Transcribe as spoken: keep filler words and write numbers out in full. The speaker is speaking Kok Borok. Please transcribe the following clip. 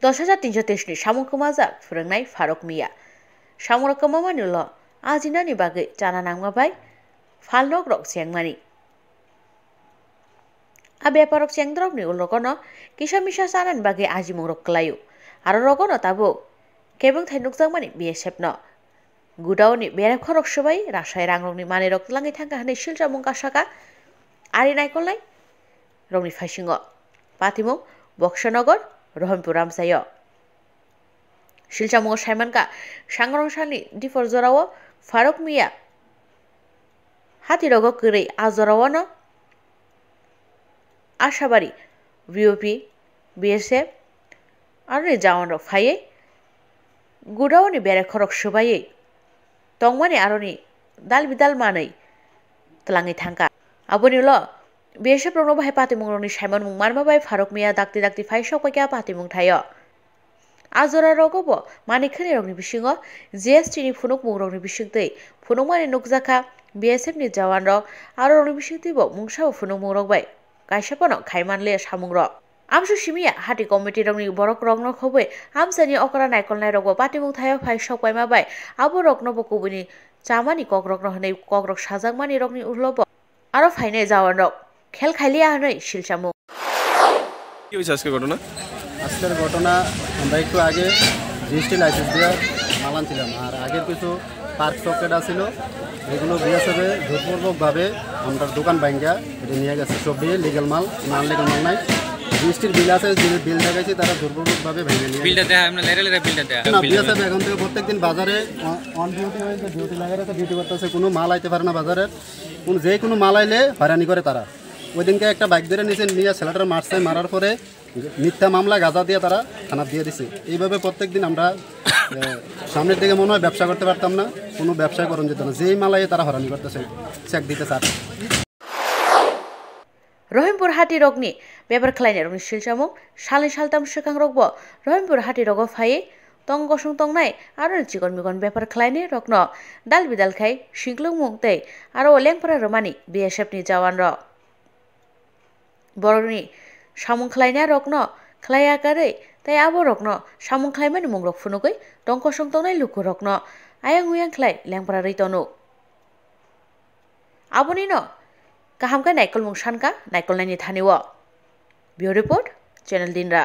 Dos hajar tinso teis ni samung kwmajak phwrwngnai Faruk Miya. Samungrok kwmamani ulo ajinani bagwi chana nangma bai phalnokrok chengmani. A beparok chengdorokni ulogono kisa misa chanani bagwi ajimungrok kwlaio. Aro rogono tabuk kebengthai nukjakmani B S F no. Gudaoni berep khorok swbai rasai rangrokni manwirok twlangwi thangkha hwnwi silchamung kasaka. Ari naikolnai rokni phaisingo patimung Boksonogor, Rohonpur amchaio. Silchamungo saimankha, sangrong sani diphor jorao Faruk Miya hatirogo kwrwi a jorao no Ashabari, B O P, B S F, aroni jawanrok phaiwi gudaoni berep khorok swbaiwi tongmani aroni dal bidal manwi twlangwi thangkha. Aboni ulo B S F rokno bahai patimungrokni saimanmung manma bai Faruk Miya dakti dakti phai sok paikha patimung thaio. A jora rogo bo manwi khwnirokni bisingo G S T ni phunukmungrokni bisingtwi phunukmani nukjakha B S F ni jawanrok, aro rokni bisingtwi bo mungsabo phunukmungrok bai kaisa phano khaimanliya samungrok. Amsuk simiya hati committee rokni borok rokno khobwi amchaini okra naikolnai rokbo patimung thaio phai sok paima bai abo rokno bo kubuini chamani kokrokno hwnwi kokrok sajakmani rokni ulo bo aro phainai jawanrok khel khailiya hwnwi silchamung. কি হয়েছে আজকের ঘটনা? আজকের ঘটনা, আমরা একটু আগে GST licence দিয়ে মাল আনছিলাম। আর আগের কিছু পার্ক সকেট আছিল, এগুলো বিএসএফে জোরপূর্বকভাবে আমরা দোকান ভাঙ্গা এটা নিয়ে গেছে। সব দিয়ে লিগেল মাল, কোনো আনলিগেল মাল নাই। জিএসটির বিল আছে, যে বিল দেখাইছি তারা জোরপূর্বকভাবে ভেঙে নিয়ে বিলটা দেখা আমরা লেরে লেরে বিলটা দেখা না। বিএসএফ এখন থেকে প্রত্যেকদিন বাজারে অন ডিউটি হয়েছে, ডিউটি লাগাই আছে, ডিউটি করতেছে, কোনো মাল আইতে পারে না বাজারে। কোনো যে কোনো মাল আইলে হয়রানি করে তারা। ওই দিনকে একটা বাইক ধরে নিচে নিয়ে ছেলেটার মারছে, মারার পরে মিথ্যা মামলা গাঁজা দিয়ে তারা থানাত দিয়ে দিছে। এইভাবে প্রত্যেক দিন আমরা এ, সামনের দিকে মনে হয় ব্যবসা করতে পারতাম না, কোনো ব্যবসায় করণ যেত না। যেই মাল আইয়ে তারা হয়রানি করতেছে, চেক দিতে sir. Rohonpur hati rokni bepar khlainai rokni silchamung salni saltam swkang rokbo Rohonpur hati rogo phaiwi tong kosong tongnai aro chikon mikon bepar khlainai rokno dal bidal khai singklwngmung tei aro lengpra rwmani B S F ni jawan rok. Borokni samung khlainai rokno khlaiya karwi tei abo rokno samung khlaimani mungrok phunugwi tong kosong tongnai lukurokno ayang uyang khlai lengpra rwi tono. Abonino kaham khe naikolmung sankha naikolnaini thanio. Bureau Report, Channel Dinra.